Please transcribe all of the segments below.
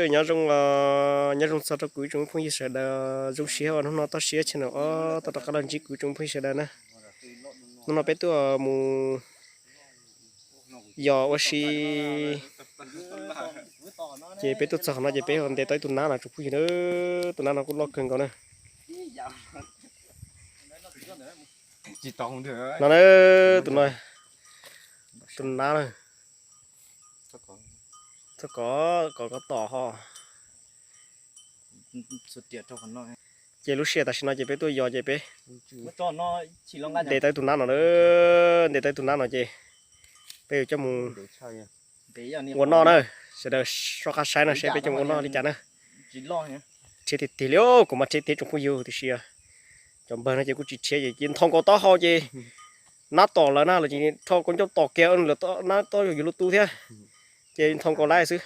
Nyob zoo, nyob zoo txog rau kuv ib tsoom phooj ywg sawv daws, zoo siab uas hnub no toj siab channel ob tau rov qab los ntsib kuv ib tsoom phooj ywg sawv daws na. Hnub no peb tuaj mus yos ua si, ces peb tuaj txog qhov no ces peb ntes tau ib tug nab no tsoom phooj ywg na. Tus nab no kuj loj kawg nkaus na. No na, tus no, tus nab na. Txhob kov, kov kov tom ho. Ces lub sij hawm tam sim no ces peb tuaj yos ces peb ntes tau ib tug nab no na, ntes tau ib tug nab no ces peb yuav coj mus ua noj na. Sawv daws soj qab saib no seb peb coj mus ua noj li cas na. Rhiab tiag tiag li, kuv mas rhiab tiag tsoom phooj ywg, tiam sis cov npawg no ces kuj tsis rhiab ces ntho nkaus taub hau ces nab tom lawv na, lawv ces rho kua ncauj tom kiag lawv nab tob yuav luag tu thiab, ces ntho nkaus lawv xwb.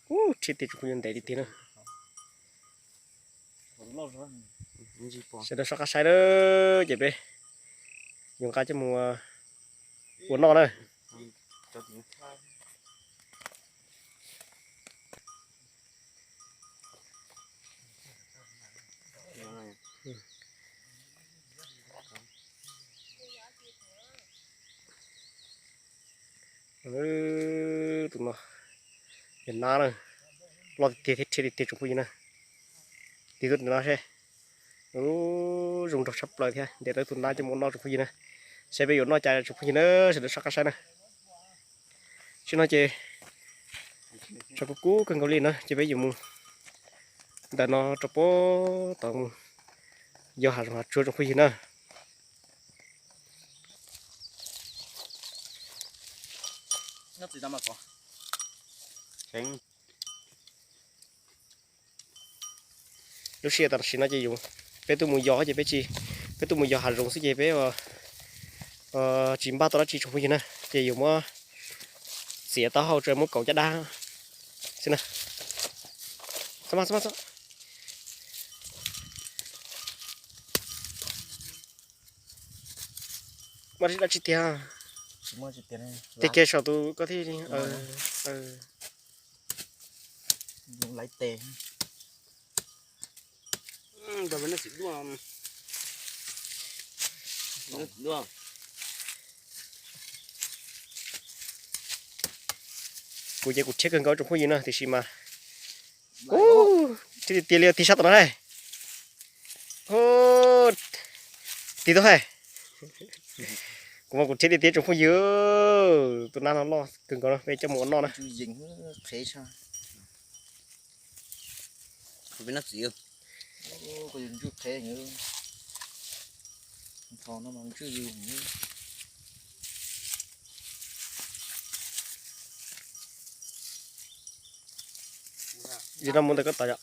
Rhiab tiag tsoom phooj ywg, ntev tiag tiag na. Sawv daws soj qab saib na, ces peb yuav nqa coj mus ua noj na. Tus no yog nab na, loj tiag tiag thiab rhiab tiag tiag tsoom phooj ywg na. Tig tuaj no seb, zoo nraug tshaj plaws thiab, ntes tau tus nab coj mus ua noj tsoom phooj ywg na. Seb peb yuav noj cas tsoom phooj ywg na, sawv daws soj qab saib na. Tam sim no ces tshav kub kub kawg nkaus li na ces peb yuav mus ntawm no rau puag tod mus yos hav zoov hav tsuag tsoom phooj ywg na. Lub sij hawm tam sim no ces peb tuaj mus yos ces peb tsis, peb tuaj mus yos hav zoov xwb ces peb tsis npaj tau dab tsi tsoom phooj ywg na, ces yuav muab txiav taub hau tso muab kaus caj dab xwb na. Muaj dab tsi tiag? Tiag kiag saum tus ko thiab. Kuv ces kuv rhiab kawg nkaus tsoom phooj ywg na, tiam sis mas rhiab tiag tiag li, tig sab tom no na. Tig tau hais. Kuv mas kuv rhiab tiag tiag tsoom phooj ywg, tus nab no loj kawg nkaus no, peb coj mus ua noj na. Yog no mus ntawm koj tod yom.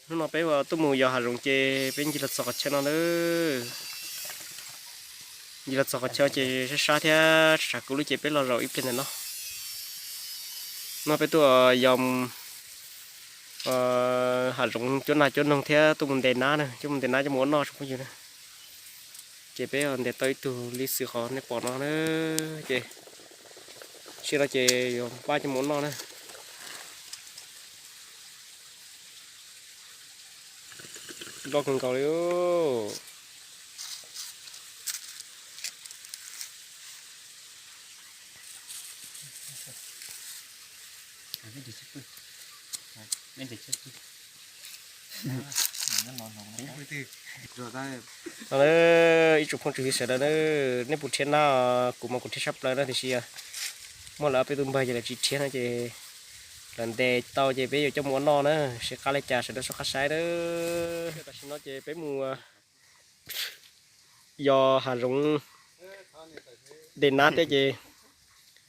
Hnub no peb tuaj mus yos hav zoov ces peb ncig los txog qhov chaw no na. Ncig los txog qhov chaw ces sab sab thiab tshav kub lub ces peb los zaum ib pliag ntawm no. No peb tuaj yos hav zoov cuab nas cuab noog thiab tuaj mus ntes nab na, tuaj mus ntes nab coj mus ua noj tsoom phooj ywg na. Ces peb ntes tau ib tug li xwm qhov nej pom no na, ces sim no ces yuav npaj coj mus ua noj na. Loj kawg nkaus li. Ib tsoom phooj ywg sawv daws na, nej puas rhiab nab? Kuv mas kuv rhiab tshaj plaws na, tiam sis muaj lawv ob peb tug npawg ces lawv tsis rhiab no ces lawv ntes tau ces peb yuav coj mus ua noj na, seb qab li cas sawv daws soj qab saib na. Tam sim no ces peb mus yos hav zoov ntes nab thiab ces,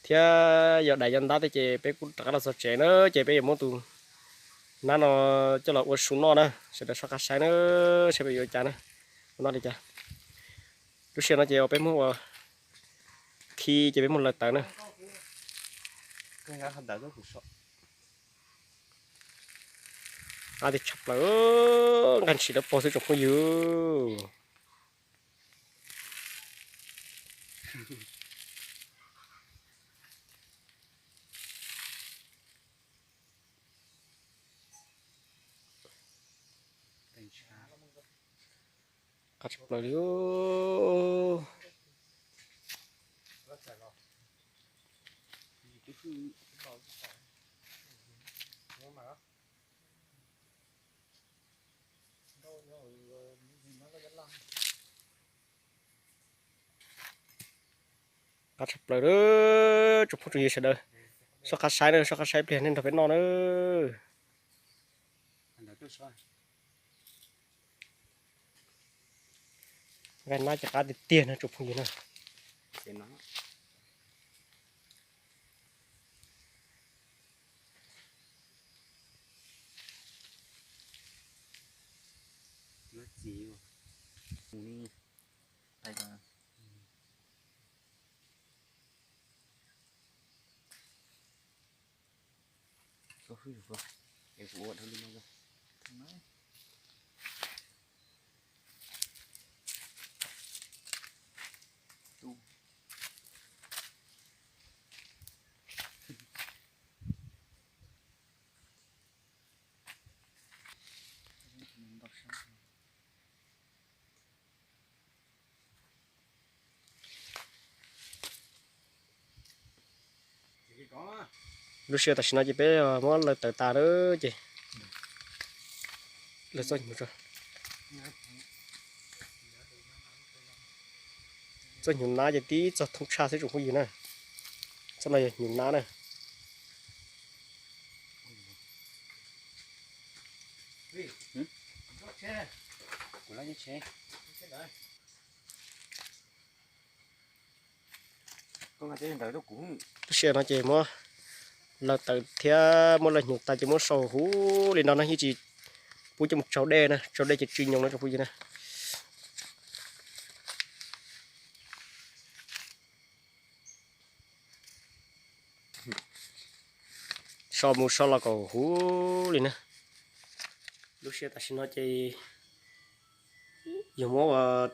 thiab yos dais yos ntab thiab ces peb kuj rov qab los txog tsev na, ces peb yuav muab tus nab no coj los ua su noj na, sawv daws soj qab saib na, saib peb yuav ua cas na, ua noj li cas. Lub sij hawm no ces peb muab ua khi ces peb muab lawv tawv na. Ab, tiag tshaj plaws, nqaij ntshis dawb paug xwb tsoom phooj ywg. Qab tshaj plaws li. Qab tshaj plaws, tsoom phooj tsoom ywg sawv daws, soj qab saib na, soj qab saib pliag nej nrog peb noj na. Nqaij nab ces qab tiag tiag no tsoom phooj ywg na. Lub sij hawm tam sim no ces peb muab lawv tawm tas lawm ces lawv txoj hnyuv, txoj hnyuv nab ces tib txoj thoob tshaj xwb tsoom phooj ywg na. Txoj no yog hnyuv nab na. Lub sij hawm no ces muab lawv tawm thiab muab lawv hnyuv tas ces muab sau huv li no na, yeej tsis pub coj mus tsau dej na, tsau dej ces tsis nyoos no tsoom phooj ywg na. Sau mus sau los kom huv li na. Lub sij hawm tam sim no ces yog muab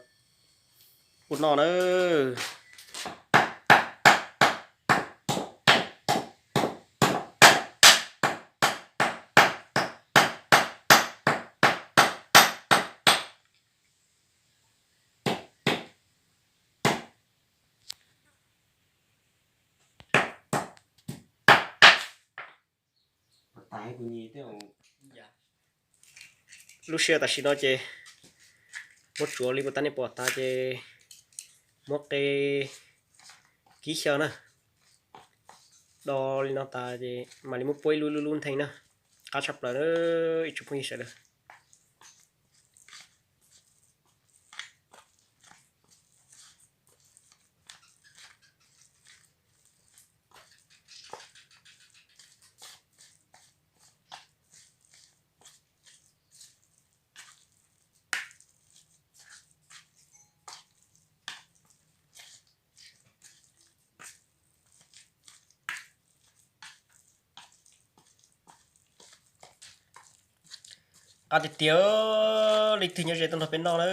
ua noj na. Lub sij hawm tam sim no ces muab tsuav li puas tas nej pom tas ces muab qe kib xyaw na. Do li no tas ces mam li muab puab ib lub lub lub ntheej na. Qab tshaj plaws na ib tsoom phooj ywg sawv daws. Qab tiag tiag, leej twg nyob ze tuaj nrog peb noj na.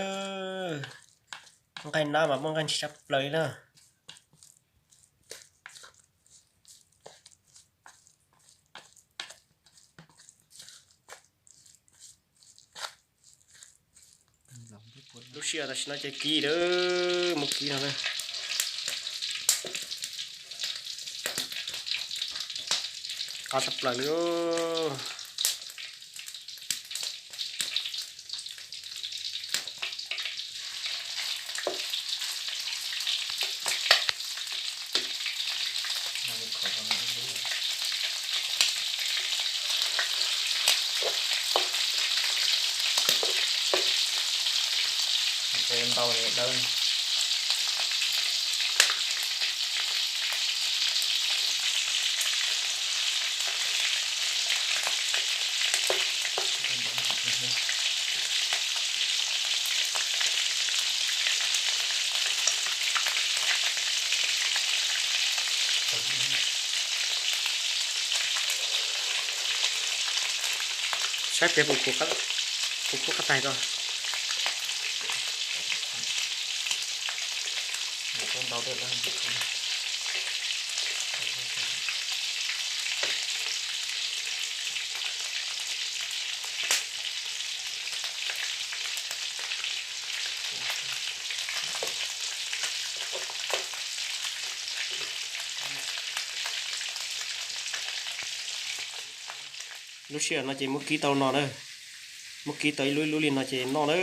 Nqaij nab mas muaj nqaij ntshis tshaj plaws li na. Lub sij hawm tam sim no ces kib lawm, muab kib no na. Qab tshaj plaws li. Ntau dawb. Saib pliag puas khub qab tais ko. Lub sij hawm no ces muab kib tau no na, muab kib tau ib lub ib lub li no ces noj na.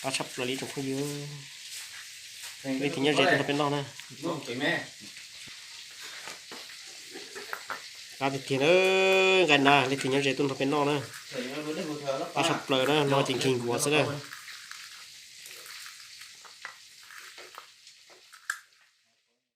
Qab tshaj plaws li tsoom phooj ywg. Leej twg nyob ze tuaj nrog peb noj na. Qab tiag tiag na, nqaij na, leej twg nyob ze tuaj nrog peb noj na. Qab tshaj plaws na, no ces nkeeg nkuav xwb na.